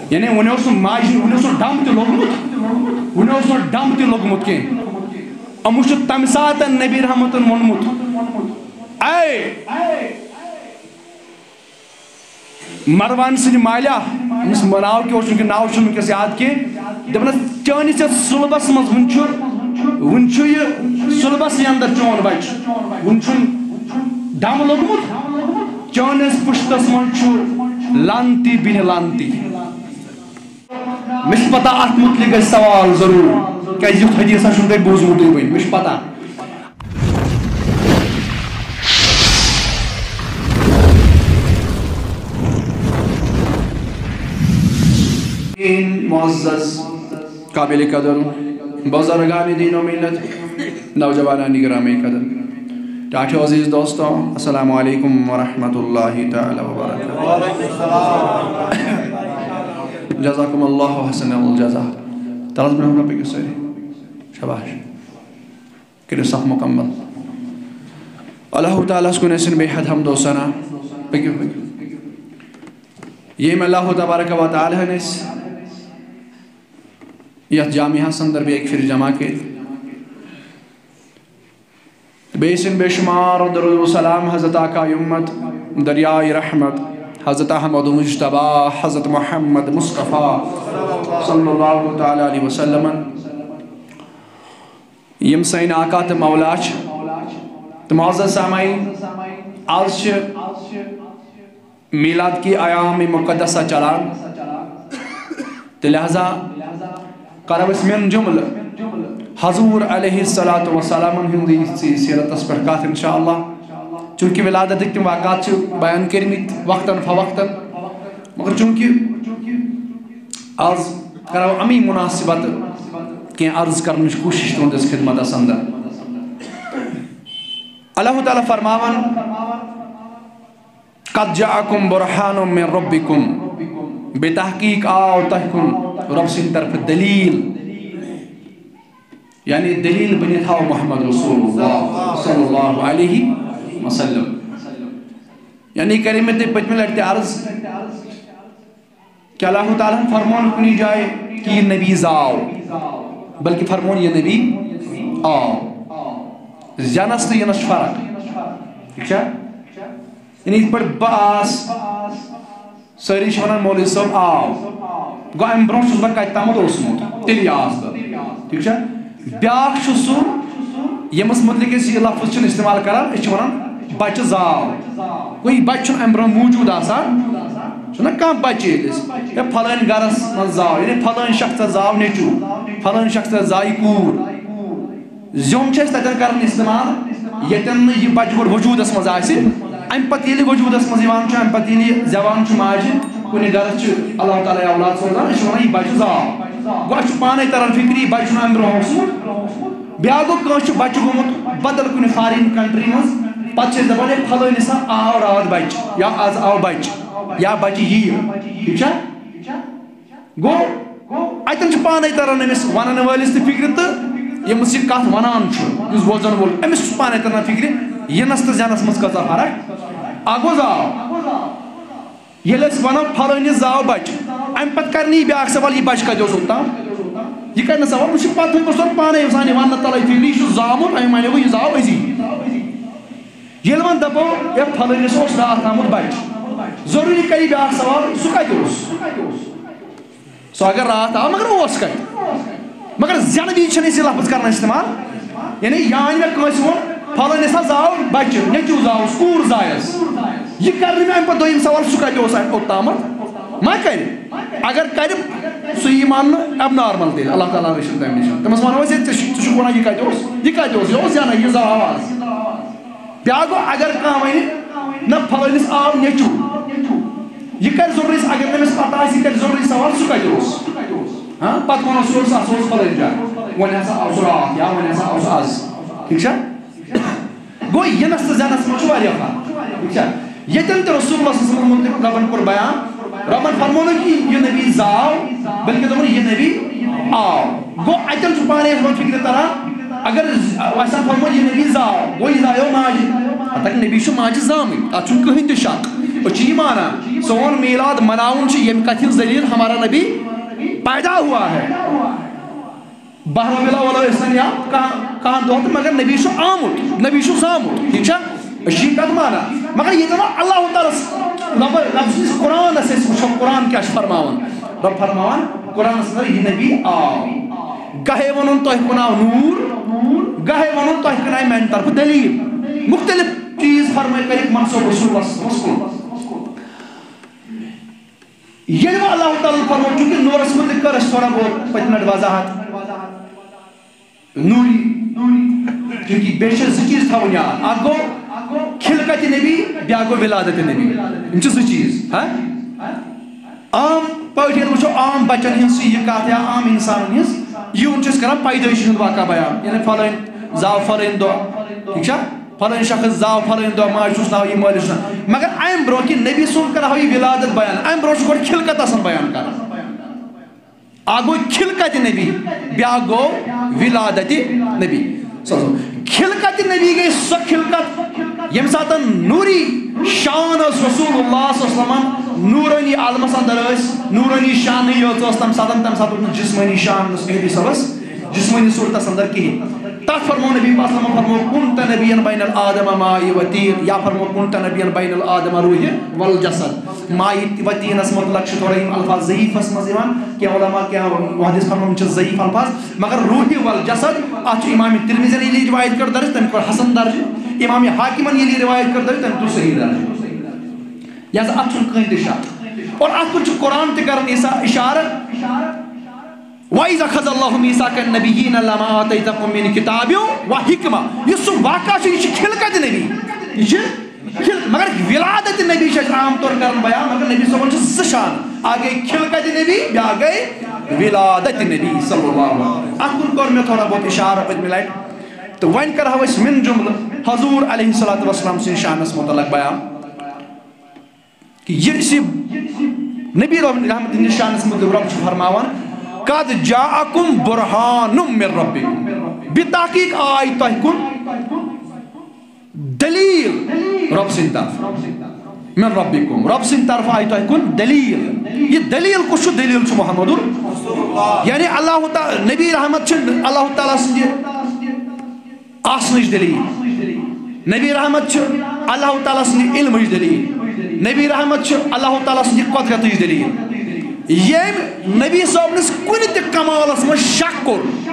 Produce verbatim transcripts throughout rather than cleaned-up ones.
یعنی وۄنۍ اوس نہٕ ماجہِ، وۄنۍ اوس نہٕ ڈَم تہِ لوٚگمُت، وۄنۍ اوس نہٕ ڈَم تہِ لوٚگمُت کینٛہہ۔ یِمو چھُ تَمہِ ساتہٕ نبی رحمتن ووٚنمُت، اے مروان سٕنٛدِ مالیا، أمِس ناو کیٛاہ اوس، چوٗنٛکہِ ناو چھُنہٕ وٕنکیٚس یاد کینٛہہ، دَپان ٲس، چٲنِس یَتھ صُلبَس منٛز وٕنہِ چھُ، وٕنہِ چھُ یہِ صُلبَسٕے اندر چون بَچہٕ، وٕنہِ چھُنہٕ ڈَم لوٚگمُت، چٲنِس پُشتَس منٛز چھُ لعنتی بِنہِ لعنتی۔ مےٚ چھِ پتہ اَتھ مُتعلِق گژھِ سوال ضروٗر، کیٛازِ یُتھ حدیثہ چھُنہٕ تۄہہِ بوٗزمُتٕے وٕنہِ، مےٚ چھِ پتہ۔ معزز، قابل قدر بزرگان دین و ملت، نوجوانان گرامی قدر، ٹاٹھیو عزیز دوستو، السلام علیکم ورحمۃ اللہ تعالی وبرکاتہ۔ جزاکم اللہ حسن الجزا۔ تَلَس برونٛہہ برونٛہہ پٔکِو سٲری۔ شاباش۔ کٔرِو صف مُکمل۔ اللہ تعالیٰ ہَس کُن ٲسِن بے حد حمد و ثنا۔ پٔکِو، پٔکِو۔ ییٚمۍ اللہ تبارک و تعالیٰ ہَن أسۍ یَتھ جامعہَس اندر بیٚیہِ اَکہِ پھِرِ جمع کٔرۍ۔ بیٚیہِ ٲسِن بے شمار درود و سلام حضرت آقا امت، دریائے رحمت، حضرت احمد مجتبیٰ، حضرت محمد مصطفیٰ صلی اللہ تعالیٰ علیہ وسلم، یِم سٲنۍ آقا تہٕ مولا چھِ۔ تہٕ معزز سامعین، آز چھِ میلاد کی ایام مقدسہ چلان، تہٕ لہذا کرو أسۍ من جملہٕ حضور علیہ الصلوۃ والسلام ہُنٛد یہِ سیرتس پٮ۪ٹھ کتھ انشاءاللہ۔ چونکہ ولادتٕکۍ تِم واقعات چھِ بیان کٔرمٕتۍ وقتاً فوقتاً، مگر چونکہ آز کرو امی مناسبت کینٛہہ عرض کرنٕچ کوٗشش تُہنٛدِس خدمتس اندر۔ اللہ تعالیٰ فرماوان، قد جاءکم برہان من ربکم، بے تحقیق آو تۄہہِ کُن رۄب سٕنٛدِ طرفہٕ دلیٖل، یعنی دلیٖل بٔنِتھ آو محمد رسول اللہ صلی اللہ علیہ وسلم۔ یعنی کرے مےٚ تۄہہِ پٔتمہِ لٹہِ تہِ عرض، کہِ اللہ تعالیٰ ہن فرمون کُنہِ جایہِ کہِ یہِ نبی زاو، بلکہِ فرمون یہِ نبی آو۔ زینس تہٕ ینس چھِ فرق، ٹھیٖک چھا؟ یعنی یِتھ پٲٹھۍ بہٕ آس، سٲری چھِ ونان مولوی صٲب آو، گوٚو امہِ برونٛہہ چھُس بہٕ کتہِ تامَتھ اوسمُت، تیٚلی آس بہٕ، ٹھیٖک چھا؟ بیٛاکھ چھُ سُہ، ییٚمِس مُتعلِق أسۍ یہِ لفظ چھِنہٕ استعمال کران، أسۍ چھِ ونان بچہٕ زاو۔ گوٚو یہِ بچہٕ چھُنہٕ امہِ برونٛہہ موٗجوٗد آسان، چھُنہ کانٛہہ بچہٕ ییٚلہِ أسۍ، ہے پھلٲنۍ گرس منٛز زاو، یعنی پھلٲنۍ شخصس زاو نیٚچوٗ، پھلٲنۍ شخصس زایہِ کوٗر۔ زیوٚن چھِ أسۍ تَتٮ۪ن کَران استعمال، ییٚتٮ۪ن نہٕ یہِ بَچہٕ گۄڈٕ وجوٗدَس منٛز آسہِ۔ اَمہِ پَتہٕ ییٚلہِ وجوٗدَس منٛز یِوان چھُ، اَمہِ پَتہٕ ییٚلہِ یہِ زٮ۪وان چھُ ماجہِ، کُنہِ گَرَس چھِ اللہ تعالیٰ ہَے اولاد سوزان، أسۍ چھِ وَنان، "یہِ بَچہٕ زاو۔" گوٚو اَسہِ چھُ پانَے تَران فِکرِ، یہِ بَچہٕ چھُنہٕ اَمہِ برٛونٛہہ اوسمُت۔ بیٛاکھ گوٚو، کٲنٛسہِ چھُ بَچہٕ گوٚمُت بدل کُنہِ فارِن کنٹری منٛز، پَتہٕ چھِ أسۍ دَپان، "ہے، پھلٲنِس ہا آو راتھ بَچہٕ، یا آز آو بَچہٕ، یا بَچہٕ یِیہِ۔" ٹھیٖک چھا؟ گوٚو، اَتٮ۪ن چھُ پانَے تَران أمِس وَنَن وٲلِس تہِ فِکرِ تہٕ ییٚمِس یہِ کَتھ وَنان چھُ، یُس بوزَن وول، أمِس چھُ پانَے تَران فِکرِ، یِنَس تہٕ زٮ۪نَس منٛز کۭژاہ فرق۔ اَکھ گوٚو زاو۔ ییٚلہِ أسۍ وَنو، "پھلٲنِس زاو بَچہٕ"، اَمہِ پَتہٕ کَرِ نہٕ یہِ بیٛاکھ سوال، "یہِ بَچہٕ کَتہِ اوس اوٚتام؟" یہِ کَرِ نہٕ سوال، وۄنۍ چھِ پَتہٕ تھٲومٕژ سۄ پانَے سانہِ وَننہٕ تَلَے فِکرِ، یہِ چھُ زامُت، اَمہِ وَنیو یہِ زاو أزی۔ ییٚلہِ وۄنۍ دَپو، "ہے، پھلٲنِس اوس راتھ آمُت بَچہٕ"، ضروٗری کَرِ یہِ بیٛاکھ سوال، "سُہ کَتہِ اوس؟" سُہ اگر راتھ آو، مگر اوس کَتہِ؟ مگر زٮ۪نہٕ وِزِ چھِنہٕ أسۍ یہِ لفظ کران استعمال۔ یعنی، یہِ آنہِ مےٚ کٲنٛسہِ ووٚن، "پھلٲنِس حظ آو بَچہٕ، نیٚچوٗ زاوُس، کوٗر زایَس۔" یہِ کرِ نہٕ مےٚ اَمہِ پَتہٕ دوٚیِم سوال، "سُہ کَتہِ اوس اوٚتامَتھ؟" ما کرِ؟ اگر کرِ، سُہ یی ماننہٕ abnormal تیٚلہِ، اللہ تعالیٰ رٔچھِنۍ تَمہِ نِش۔ تٔمِس وَنو أسۍ، "ہے، ژےٚ چھُ، ژٕ چھُکھ وَنان، یہِ کَتہِ اوس؟ یہِ کَتہِ اوس؟ یہِ اوس زٮ۪نَے، یہِ زاو آز۔" بیٛاکھ گوٚو، اگر کانٛہہ وَنہِ، "نہ، پھلٲنِس آو نیٚچوٗ"، یہِ کَرِ ضروٗری، اگر نہٕ أمِس پَتہ آسہِ، یہِ کَرِ ضروٗری سوال، "سُہ کَتہِ اوس؟" ہاں، پَتہٕ وَنو سُہ اوس، سُہ اوس پھلٲنۍ جایہِ، وۄنۍ ہسا آو سُہ راتھ یا وۄنۍ ہسا آو سُہ آز۔ ٹھیٖک چھا؟ گوٚو، یِنَس تہٕ زٮ۪نَس منٛز چھُ واریاہ فرق۔ ٹھیٖک چھا؟ ییٚتٮ۪ن تہِ رسول اللہ صلی اللہ علیہ وسلم مُتعلِق رۄبَن کوٚر بیان، رۄبَن فرموو نہٕ کہِ یہِ نبی زاو، بلکہِ دوٚپُن، "یہِ نبی آو۔" گوٚو، اَتٮ۪ن چھُ پانَے اَسہِ فِکرِ تَران، اگر ز-، اَسہِ ہا فرموو، "یہِ نبی زاو"، گوٚو، یہِ زایو ماجہِ۔ حتیٰ کہِ نبی چھُ ماجہِ زامٕے، اَتھ چھُنہٕ کٕہٕنۍ تہِ شک۔ أسۍ چھِ یہِ مانان، سون میٖلاد مناوُن چھُ ییٚمہِ کَتھِ ہٕنٛز دٔلیٖل، ہمارا نبی پیدا ہوا ہے۔ باہ ربیع الاول ٲسۍ تن یا کانٛہہ، کانٛہہ دۄہ تہٕ، مگر نبی چھُ آمُت، نبی چھُ زامُت، ٹھیٖک چھا؟ أسۍ چھِ یہِ کَتھ مانان۔ مگر ییٚتہِ وَنو اللہ تعالیٰ ہَس، رۄب، رۄب سٕنٛدِس قرآنَس، أسۍ وٕچھو قرآن کیٛاہ چھُ فرماوان۔ رۄب فرماوان قرآنَس اندر، یہِ نبی آو، گاہے وَنُن تۄہہِ کُن آو نوٗر، گاہے وَنُن تۄہہِ کُن آیہِ میٛانہِ طرفہٕ دٔلیٖل۔ مُختٔلِف چیٖز فرمٲے کٔرِکھ منسوب رسول اللہ صلی اللہ علیہ وسلم کُن۔ ییٚلہِ وۄنۍ اللہ تعالیٰ ہن فرموو، چونکہ نوٗرس مُتعلِق کٔر اَسہِ تھوڑا بہت پٔتمہِ لٹہِ وضاحت، نوٗری، چونکہ بیٚیہِ چھِ زٕ چیٖز تھاوٕنۍ یاد، اکھ گوٚو خلقت نبی، بیٛاکھ گوٚو ولادت نبی۔ یِم چھِ زٕ چیٖز، ہا؟ عام پٲٹھۍ ییٚلہِ وٕچھو، عام بچن ہٕنٛز چھِ یہِ کتھ یا عام انسانن ہٕنٛز، یِہُنٛد چھِ أسۍ کران پیدٲیشہِ ہُنٛد واقعہ بیان، یعنی فلٲنۍ زاو فلٲنۍ دۄہ، ٹھیٖک چھا؟ فلٲنۍ شخص زاو فلٲنۍ دۄہ، ماجہِ چھُس ناو یہِ، مٲلِس چھُس ناو۔ مگر اَمہِ برونٛہہ کہِ نبی سُنٛد کرہو یہِ ولادت بیان، اَمہِ برونٛہہ چھُ گۄڈٕ خلقت آسان بیان کرٕنۍ۔ اکھ گوٚو خلقت نبی، بیٛاکھ گوٚو ولادت نبی صلی اللہ علیہ وسلم۔ خلقت نبی گٔے سۄ خلقت، ییٚمہِ ساتہٕ نوٗری شان ٲس رسول اللہ صلی اللہ علیہ وسلم، نوٗرٲنی عالمس اندر ٲسۍ، نوٗرٲنی شانٕے یٲژ ٲس تَمہِ ساتہٕ، تَمہِ ساتہٕ اوس نہٕ جسمٲنی شان، نہٕ صحیح صبس جسمٲنی صورتس اندر کِہیٖنۍ۔ تَتھ فرموو نبی پاک صلی اللہ علیہ وسلم، فرموو، "كنت نبيا بين آدم وماء وطين"، یا فرموو، "كنت نبيا بين آدم وروحي والجسد"۔ ماء وطینس متعلق چھِ تھوڑا یِم الفاظ ضعیفس منٛز یِوان، کینٛہہ علماء، کینٛہہ محدث فرماوان چھِ ضعیف الفاظ، مگر روحی والجسد، اتھ چھُ امام ترمذی یَن یہِ روایت کٔر درج، تٔمۍ کوٚر حسن درج، امام حاکمن ییٚلہِ یہِ روایت کٔر درج، تٔمۍ کوٚر صحیح درج۔ لہذا اتھ چھُنہٕ کٕہٕنۍ تہِ شک۔ اور اتھ کُن چھُ قرآن تہِ کران عیسیٰ اشارٕ، "وَإِذْ أَخَذَ اللَّهُ مِيثَاقَ النَّبِيِّينَ لَمَا آتَيْتُكُم مِّن كِتَابٍ وَحِكْمَةٍ"۔ یُس سُہ واقعہ چھُ، یہِ چھُ خلقت نبی۔ یہِ چھُ خل-، مگر ولادت نبی چھِ أسۍ عام طور کران بیان، مگر نبی صٲبن چھِ زٕ شان، اکھ گٔے خلقت نبی، بیٛاکھ گٔے ولادت نبی صلی اللہ علیہ وسلم۔ اتھ کُن کوٚر مےٚ تھوڑا بہت اشارٕ پٔتمہِ لٹہِ۔ تہٕ وۄنۍ کرہو أسۍ من جملہٕ حضور علیہ الصلوۃ والسلام سٕنٛدِس شانس متعلق بیان۔ کہ یہِ چھِ نبی رحمت، رحمت ہٕنٛدِس شانس متعلق رۄب چھُ فرماوان، "قد جاءکم برہان من ربکم"، بتحقیق آے تۄہہِ کُن دلیل رۄب سٕنٛدِ طرفہٕ، من ربکم، رۄب سٕنٛدِ طرفہٕ آے تۄہہِ کُن دلیل۔ یہِ دلیل کُس چھُ؟ دلیل چھُ محمد، یعنی اللہ تعالیٰ، نبی رحمت چھِ اللہ تعالیٰ سٕنٛدِ آسنٕچ دلیل۔ نبی رحمت چھِ اللہ تعالیٰ سٕنٛدِ علمٕچ دلیل۔ نبی رحمت چھِ اللہ تعالیٰ سٕنٛدِ قۄدرتٕچ دلیل۔ ییٚمۍ نبی صٲبنِس کُنہِ تہِ کمالس منٛز شک کوٚر،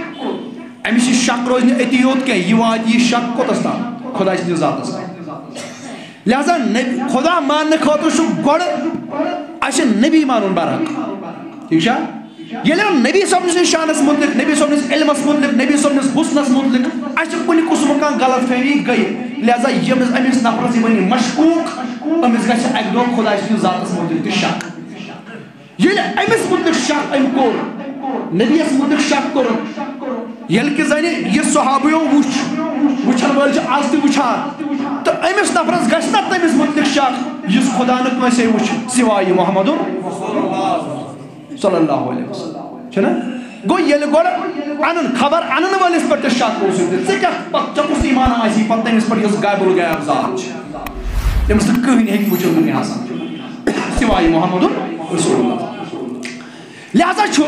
أمِس یہِ شک روزِ نہٕ أتی یوت کینٛہہ، یہِ واتہِ یہِ شک کوٚتَس تام؟ خۄداے سٕنٛدِس ذاتس تام۔ لہذا نبی، خۄدا ماننہٕ خٲطرٕ چھُ گۄڈٕ اَسہِ نبی مانُن برحق۔ ٹھیٖک چھا؟ ییٚلہِ نبی صٲبنِس شانس مُتعلق، نبی صٲبنِس علمس مُتعلق، نبی صٲبنِس حُسنس مُتعلق اَسہِ کُنہِ قٕسمُک کانٛہہ غلط فہمی گٔیہِ، لہذا ییٚمِس، أمِس نفرس یہِ بنہِ مشکوک، أمِس گژھِ اَکہِ دۄہ خۄداے سٕنٛدِس ذاتس مُتعلق تہِ شک۔ ییٚلہِ أمِس مُتعلق شک أمۍ کوٚر، نبیَس مُتعلق شک کوٚرُن، ییٚلہِ کہِ زَنہِ یہِ صحابیو وُچھ، وٕچھن وٲلۍ چھِ آز تہِ وٕچھان، تہٕ أمِس نفرس گژھِ نہ تٔمِس مُتعلق شک، یُس خۄدا نہٕ کٲنٛسے وُچھ سوائے محمد صلی اللہ علیہ وسلم۔ چھُنہ؟ گوٚو ییٚلہِ گۄڈٕ اَنُن، خبر اَنَن وٲلِس پٮ۪ٹھ تہِ شک اوس، ژےٚ کیٛاہ پَتہٕ، ژےٚ کُس ایٖمان آسی پَتہٕ تٔمِس پٮ۪ٹھ یُس غیب الغیب ذات چھِ؟ تٔمِس نہٕ کٕہٕنۍ ہیٚکہِ وٕچھِتھ دُنیاہَس منٛز سوائے محمد رسول اللہ۔ لہذا چھُ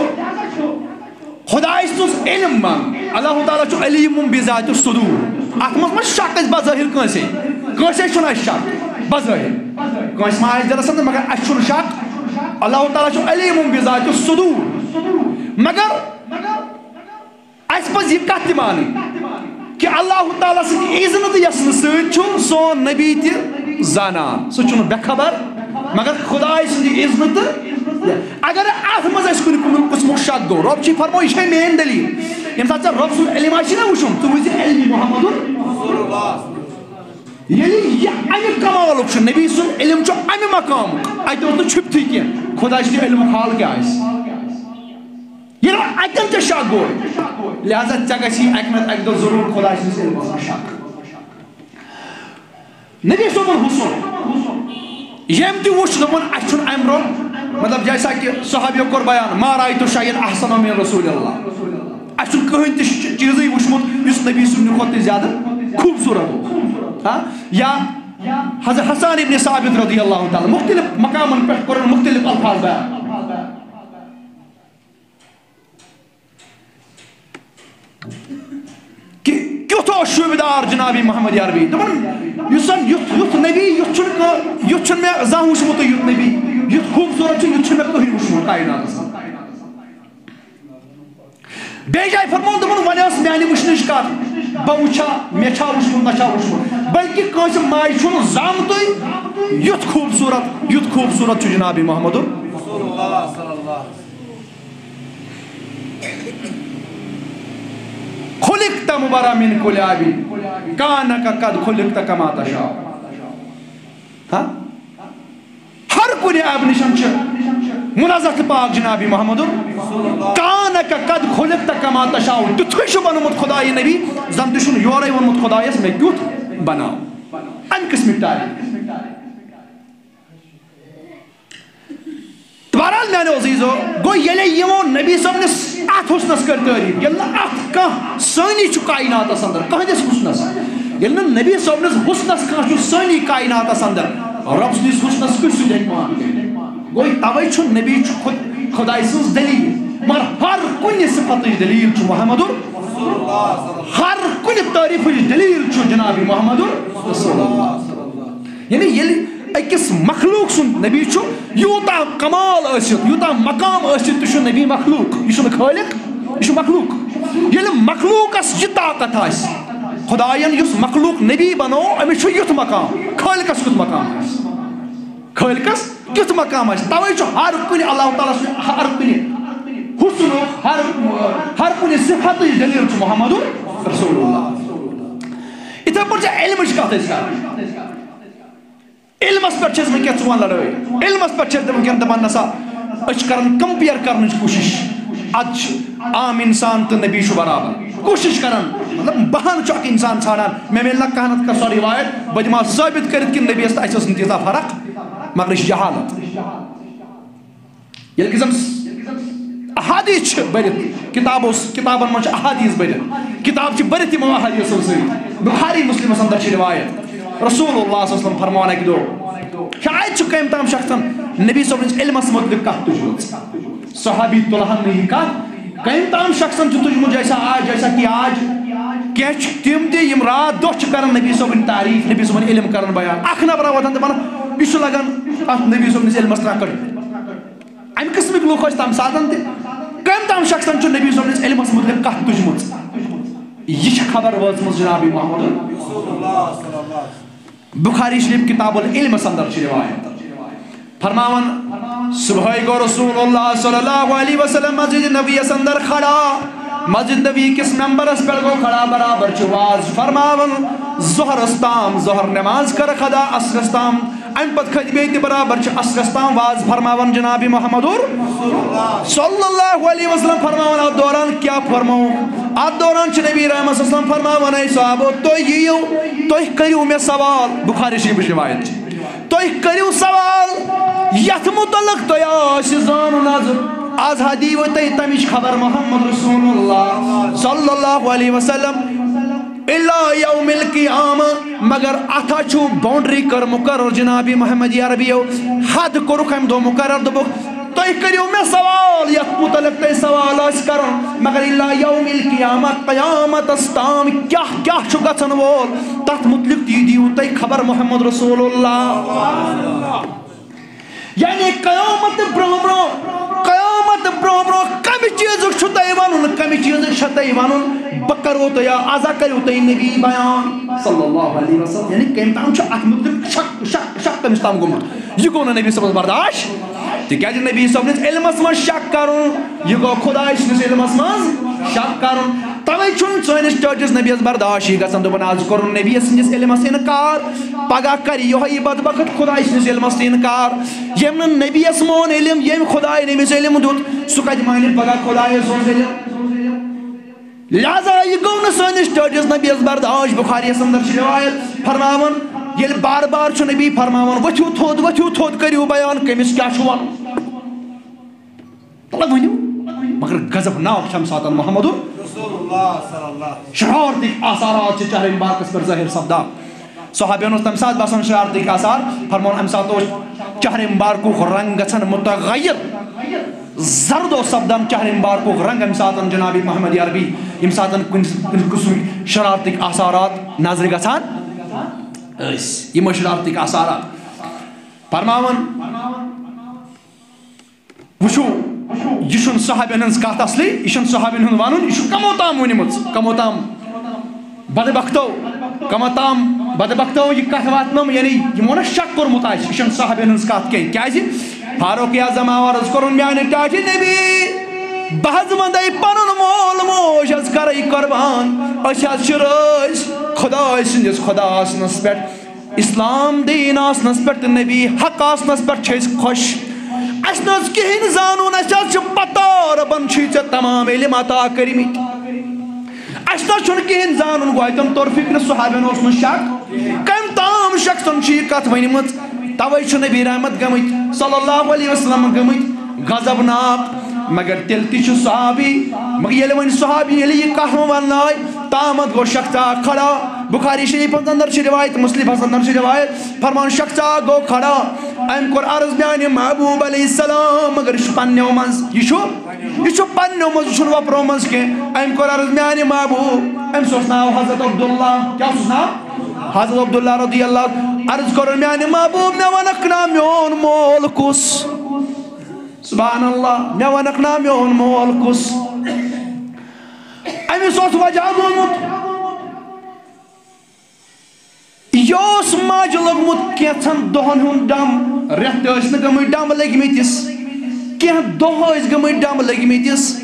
خۄداے سُنٛد علم منٛد، اللہ تعالیٰ چھُ علیم بذات الصدور۔ اَتھ منٛز ما چھُ شک اَسہِ بظٲہِر کٲنٛسے؟ کٲنٛسے چھُنہٕ اَسہِ شک بظٲہِر۔ کٲنٛسہِ ما آسہِ دِلَس اندر، مگر اَسہِ چھُنہٕ شک۔ اللہ تعالیٰ چھُ علیم بذات الصدور۔ مگر اَسہِ پَزِ یہِ کَتھ تہِ مانٕنۍ کہِ اللہ تعالیٰ سٕنٛدِ اِذنہٕ تہٕ یَژھنہٕ سۭتۍ چھُ سون نبی تہِ زانان۔ سُہ چھُنہٕ بے خبر، مگر خۄداے سٕنٛدِ اِذنہٕ تہٕ اگر اَتھ منٛز اَسہِ کُنہِ، کُنہِ قٕسمُک شک گوٚو، رۄب چھُے فرماوان، یہِ چھے میٲنۍ دٔلیٖل۔ ییٚمہِ ساتہٕ ژےٚ رۄب سُنٛد علم آسی نہ وٕچھُن، ژٕ وٕچھ زِ علمِ محمد۔ ییٚلہِ یہِ اَمہِ کمالُک چھُ، نبی سُنٛد علم چھُ اَمہِ مقامُک، اَتہِ اوس نہٕ چھُپتھٕے کینٛہہ، خۄداے سٕنٛدِ علمُک حال کیٛاہ آسہِ؟ ییٚلہِ وۄنۍ اَتٮ۪ن تہِ شک گوٚو، لہذا ژےٚ گژھی اَکہِ نَتہٕ اَکہِ دۄہ ضروٗر خۄداے سٕنٛدِس علمَس منٛز شک۔ نبی صٲبُن حُسن، ییٚمۍ تہِ وُچھ، دوٚپُن، اَسہِ چھُنہٕ اَمہِ برٛونٛہہ، مطلب، جیسا کہِ صحابیو کوٚر بیان، "ما رأیت شيئا أحسن من رسول الله"، اَسہِ چھُنہٕ کٕہٕنۍ تہِ چ-، چیٖزٕے وُچھمُت یُس نبی سٕنٛدِ کھۄتہٕ تہِ زیادٕ خوٗبصوٗرت اوس۔ ہاں؟ یا حضرت حسان ابن ثابت رضی اللہ تعالیٰ، مختلف مقامن پٮ۪ٹھ کوٚرُن مختلف الفاظ بیان۔ کہ کیُتھ اوس شوٗبِدار جناب محمد عربی۔ دوٚپُن، یُس زن یُتھ، یُتھ نبی، یُتھ چھُنہٕ کانٛہہ، یُتھ چھُنہٕ مےٚ زانٛہہ وُچھمُتٕے یُتھ نبی، یُتھ خوٗبصوٗرت چھُ، یُتھ چھُنہٕ مےٚ کٕہٕنۍ وُچھمُت کائناتس منٛز۔ بیٚیہِ جایہِ فرمووُن، دوٚپُن، وۄنۍ ٲس میانہِ وٕچھنٕچ کتھ، بہٕ وٕچھا، مےٚ چھا وٕچھمُت، نہ چھا وٕچھمُت، بلکہِ کٲنٛسہِ ماجہِ چھُنہٕ زامتُے یُتھ خوٗبصوٗرت، یُتھ خوٗبصوٗرت چھُ جناب محمد۔ خلقت مبرأ من کل عیب، کأنک قد خلقت کما تشاء۔ ہاں؟ ہر کُنہِ عیبہٕ نِش چھِ منزہ تہٕ پاک جناب محمد۔ کأنک قد خلقت کما تشاء، تیُتھُے چھُ بنومُت خدایہِ نبی، زن تہِ چھُنہٕ یورے ووٚنمُت خدایس مےٚ کیُتھ بناو۔ امہِ قٕسمٕچ تعریف۔ تہٕ بہرحال میانیو عزیزو، گوٚو ییٚلے یِمو نبی صٲبنِس اتھ حسنس کٔر تعریف، ییٚلہِ نہٕ اتھ کانٛہہ سٲنی چھُ کائناتس اندر، کٕہٕنٛدِس حسنس، ییٚلہِ نہٕ نبی صٲبنِس حسنس کانٛہہ چھُ سٲنی کائناتس اندر، رب سٕنٛدِس حسنس کُس سیُو ہیٚکہِ مان کٔرِتھ؟ گوٚو توے چھُ نبی چھُ خود خداے سٕنٛز دلیل، مگر ہر کُنہِ صفتٕچ دلیل چھُ محمد، ہر کُنہِ تعریفٕچ دلیل چھُ جناب محمد رسول اللہ۔ یعنی ییٚلہِ أکِس مخلوق سُنٛد نبی چھُ، یوٗتاہ کمال ٲسِتھ، یوٗتاہ مقام ٲسِتھ، تہِ چھُ نبی مخلوق، یہِ چھُنہٕ خٲلق، یہِ چھُ مخلوق۔ ییٚلہِ مخلوقس یہِ طاقت آسہِ، خدایَن یُس مخلوق نبی بنوو، أمِس چھُ یُتھ مقام، خٲلقس کیُتھ مقام آسہِ؟ خٲلقس کیُتھ مقام آسہِ؟ توے چھُ ہر کُنہِ اللہ تعالیٰ سُنٛد، ہر کُنہِ حسنُک، ہر، ہر کُنہِ صفتٕچ دلیل چھُ محمد رسول اللہ۔ یِتھے پٲٹھۍ چھِ علمٕچ کتھ أسۍ کران۔ علمس پٮ۪ٹھ چھِ أسۍ وٕنکیٚن ژٕ وَن لڑٲے۔ علمس پٮ۪ٹھ چھِ أسۍ وٕنکیٚن دپان، نسا أسۍ چھِ کران compare کرنٕچ کوٗشش۔ اتھ چھِ عام انسان تہٕ نبی چھُ برابر۔ کوٗشش کران، مطلب بہانہٕ چھُ اکھ انسان ژھانڈان، مےٚ میلہِ نہ کانٛہہ نتہٕ کانٛہہ سۄ روایت، بہٕ دِمہٕ ہا ثٲبت کٔرِتھ کہِ نبیَس تہٕ اَسہِ ٲس نہٕ تیٖژاہ فرق، مگر یہِ چھِ جہالت۔ ییٚلہِ کہِ زن احادیث چھِ بٔرِتھ، کتابو، کتابن منٛز چھِ احادیث بٔرِتھ، کتاب چھِ بٔرِتھ یِمو احادیثو سۭتۍ۔ بخاری مسلمس اندر چھِ روایت، رسول اللہ صلی اللہ علیہ وسلم فرماوان اکہِ دۄہ، شاید چھُ کٔمۍ تام شخصن نبی صٲبنِس علمس متعلق کتھ تُجمٕژ۔ صحابی تُلہن نہٕ یہِ کتھ، کٔمۍ تام شخصن چھُ تُجمُت، جیسا آج، جیسا کہ آج۔ کینٛہہ چھِ تِم تہِ یِم راتھ دۄہ چھِ کران نبی صٲبٕنۍ تعریف، نبی صٲبُن علم کران بیان۔ اکھ نفرا وۄتھان دپان، یہِ چھُ لگان اتھ نبی صٲبنِس علمس ترکڑ۔ امہِ قٕسمٕکۍ لُکھ ٲسۍ تمہِ ساتن تہِ۔ کٔمۍ تام شخصن چھُ نبی صٲبنِس علمس متعلق کتھ تُجمٕژ۔ یہِ چھِ خبر وٲژمٕژ جناب محمد۔ بخاری شریف کتاب العلمس اندر چھِ روایت۔ فرماوان، صبحٲے گوٚو رسول اللہ صلی اللہ علیہ وسلم مسجد نبویس اندر کھڑا، مسجد نبوی کِس ممبرس پٮ۪ٹھ گوٚو کھڑا، برابر چھُ واز فرماوان، ظہرس تام، ظہر نماز کٔر ادا، عصرس تام، امہِ پتہٕ کھٔتۍ بیٚیہِ تہِ برابر چھِ عصرس تام واز فرماوان جناب محمد صلی اللہ علیہ وسلم۔ فرماوان اتھ دوران کیٛاہ فرموو؟ اتھ دوران چھِ نبی رحمت صلی اللہ علیہ وسلم فرماوان، اے صحابو، تُہۍ یِیِو، تُہۍ کٔرِو مےٚ سوال۔ بخاری شریفٕچ روایت چھِ۔ تُہۍ کٔرِو سوال یتھ متعلق تۄہہِ آسہِ زانُن۔ از، از ہا دیٖوٕ تۄہہِ تمِچ خبر محمد رسول اللہ صلی اللہ علیہ وسلم۔ الا یوم القیامہ، مگر اتھ ہا چھُ boundary کٔر مقرر جناب محمد عربیو، حد کوٚرُکھ امہِ دۄہ مقرر، دوٚپُکھ، تُہۍ کٔرِو مےٚ سوال یتھ متعلق تۄہہِ سوال آسہِ کرُن، مگر الا یوم القیامہ، قیامتس تام کیٛاہ کیٛاہ چھُ گژھن وول، تتھ متعلق تہِ دِیِو تُہۍ خبر محمد رسول اللہ۔ یعنی قیامت برونٛہہ برونٛہہ، قیامت برونٛہہ برونٛہہ کمہِ چیٖزُک چھُ تۄہہِ ونُن، کمہِ چیٖزُک چھُ تۄہہِ ونُن، بہٕ کرو تۄہہِ، از ہا کٔرِو تُہۍ نبی بیان صلی اللہ علیہ وسلم۔ یعنی کٔمۍ تام چھُ اتھ متعلق شک، شک، شک کٔمِس تام گوٚمُت۔ یہِ گوٚو نہٕ نبی صٲبس برداش، تِکیازِ نبی صٲبنِس علمس منٛز شک کرُن، یہِ گوٚو خداے سٕنٛدِس علمس منٛز شک کرُن۔ توے چھُنہٕ سٲنِس ٹٲٹھِس نبیَس برداشٕے گژھان۔ دوٚپُن، از کوٚرُن نبی سٕنٛدِس علمس انکار، پگاہ کرِ یِہوٚے بدبخت خداے سٕنٛدِس علمس تہِ انکار۔ ییٚمۍ نہٕ نبیَس مون علم، ییٚمۍ خداے نبیَس علم دیُت، سُہ کتہِ مانہِ پگاہ خداے سُنٛد علم؟ لہذا یہِ گوٚو نہٕ سٲنِس ٹٲٹھِس نبیَس برداش۔ بخاریَس اندر چھِ روایت فرماوان، ییٚلہِ بار بار چھُ نبی فرماوان، ؤتھِو تھوٚد، ؤتھِو تھوٚد، کٔرِو بیان، کٔمِس کیٛاہ چھُ وَنُن؟ تَلہٕ ؤنِو۔ مگر غضبناک چھِ اَمہِ ساتَن محمد۔ رسول اللہ صلی اللہ علیہ وسلم۔ شرارتٕکۍ آثارات چھِ چہرِ مبارکَس پٮ۪ٹھ ظٲہِر سپدان۔ صحابین اوس تمہِ ساتہٕ باسان شرارتٕکۍ آثار، فرماوُن، امہِ ساتہٕ اوس چہرِ مبارکُک رنگ گژھان متغیر، زرد اوس سپدان چہرِ مبارکُک رنگ امہِ ساتہٕ جناب محمد عربی، ییٚمہِ ساتہٕ کُنہِ کُنہِ قٕسمٕکۍ شرارتٕکۍ آثارات نظرِ گژھان ٲسۍ۔ یِم ٲسۍ شرارتٕکۍ آثارات۔ فرماوان، وٕچھِو، یہِ چھُنہٕ صحابین ہٕنٛز کتھ اصلی، یہِ چھُنہٕ صحابین ہُنٛد ونُن، یہِ چھُ کمو تام ؤنمٕژ، کمو تام بدبختو، کمو تام بدبختو یہِ کتھ واتنٲم، یعنی یِمو نہ شک کوٚرمُت آسہِ، یہِ چھُنہٕ صحابین ہٕنٛز کتھ کینٛہہ۔ کیازِ؟ فاروق اعظم آو عرض کوٚرُن، میانہِ ٹاٹھہِ نبی، بہٕ حظ ونہٕ تۄہہِ پنُن مول موج حظ کرے قربان، أسۍ حظ چھِ رٲضۍ خداے سٕنٛدِس خدا آسنس پٮ۪ٹھ، اسلام دین آسنس پٮ۪ٹھ تہٕ نبی حق آسنس پٮ۪ٹھ چھِ أسۍ خۄش۔ اسہِ نہ حظ کِہیٖنۍ زانُن، اسہِ حظ چھِ پتہ رۄبن چھُے ژےٚ تمام علم عطا کٔرمٕتۍ۔ اسہِ نہ حظ چھُنہٕ کِہیٖنۍ زانُن، گوٚو اتٮ۪ن توٚر فکرِ، صحابین اوس نہٕ شک، کٔمۍ تام شخصن چھِ یہِ کتھ ؤنمٕژ۔ توے چھُ نبی رحمت گٔمٕتۍ صلی اللہ علیہ وسلم گٔمٕتۍ غضبناک۔ مگر تیٚلہِ تہِ چھُ صحابی، مگر ییٚلہِ وۄنۍ صحابی ییٚلہِ یہِ کتھ وۄنۍ وننہٕ آے، تامتھ گوٚو شخص اکھ کھڑا۔ بخاری شریفس اندر چھِ روایت، مسلمس اندر چھِ روایت، فرمان شخص اکھ گوٚو کھڑا، أمۍ کوٚر عرض میانہِ محبوب علیہ السلام، مگر یہِ چھُ پننیو منٛز، یہِ چھُ، یہِ چھُ پننیو منٛز، یہِ چھُنہٕ وۄپرو منٛز کینٛہہ۔ أمۍ کوٚر عرض میانہِ محبوب، أمِس اوس ناو حضرت عبداللہ، کیٛاہ اوسُس ناو؟ حضرت عبداللہ رضی اللہ۔ عرض کوٚرُن میانہِ محبوب، مےٚ وَنکھ نا میون مول کُس؟ سبحان اللہ، مےٚ وَنکھ نا میون مول کُس؟ أمِس اوس وجہ گوٚمُت، یہِ اوس ماجہِ لوٚگمُت کینٛژھن دۄہن ہُنٛد ڈم، رٮ۪تھ تہِ ٲسۍ نہٕ گٔمٕتۍ ڈم لٔگمٕتِس، کینٛہہ دۄہ ٲسۍ گٔمٕتۍ ڈم لٔگمٕتِس۔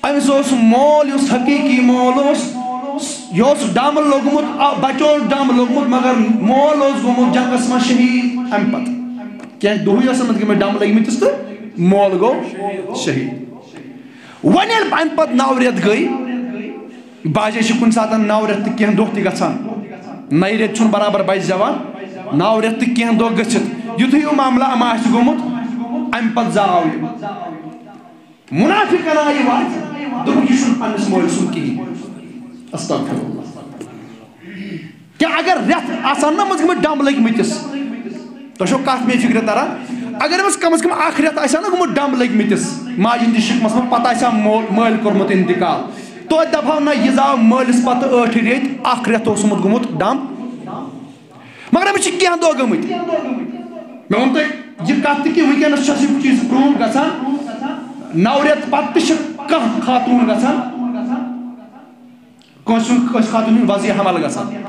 أمِس اوس مول، یُس حقیٖقی مول اوس، یہِ اوس ڈم لوٚگمُت، آ، بچہِ اوس ڈم لوٚگمُت، مگر مول اوس گوٚمُت جنگس منٛز شہیٖد۔ امہِ پتہٕ کینٛہہ دۄہٕے ٲسۍ أمِس گٔمٕتۍ ڈم لٔگمٕتِس تہٕ مول گوٚو شہیٖد۔ وۄنۍ ییٚلہِ امہِ پتہٕ نو رٮ۪تھ گٔے، بجے چھِ کُنہِ ساتہٕ نو رٮ۪تھ تہٕ کینٛہہ دۄہ تہِ گژھان، نَیہِ رٮ۪تہِ چھُنہٕ برابر بچہِ زٮ۪وان، نو رٮ۪تھ تہٕ کینٛہہ دۄہ گٔژھِتھ یُتھُے یہِ معاملہٕ اَما آسہِ گوٚمُت، اَمہِ پتہٕ زاو یہِ۔ منافقن آیہِ وَتھ، دوٚپُکھ، یہِ چھُنہٕ پننِس مٲلۍ سُنٛد کِہیٖنۍ۔ استغفر اللہ۔ کیٛاہ اگر رٮ۪تھ آسان نہ منٛز گٔمٕتۍ ڈم لٔگۍ مٕتِس؟ تۄہہِ چھو کتھ مےٚ فکرِ تران؟ اگر أمِس کم از کم اکھ رٮ۪تھ آسہِ ہا نہ گوٚمُت ڈم لٔگۍ مٕتِس، ماجہِ ہٕنٛدِس شِکمس منٛز، پتہٕ آسہِ ہا مول، مٲلۍ کوٚرمُت انتقال، توتہِ دپہٕ ہاو نہ، یہِ زاو مٲلِس پتہٕ ٲٹھِ ریٚتۍ، اکھ رٮ۪تھ اوسمُت گوٚمُت ڈم۔ مگر أمِس چھِ کینٛہہ دۄہ گٔمٕتۍ۔ مےٚ ووٚن تۄہہِ یہِ کتھ تہِ کہِ وٕنکیٚنس چھس یہِ چیٖز پروٗف گژھان، نو رٮ۪تھ پتہٕ تہِ چھِ کانٛہہ خاتوٗن گژھان، کٲنٛسہِ ہُنٛد، کٲنٛسہِ خاتوٗن ہُنٛد وضعِ حمل گژھان۔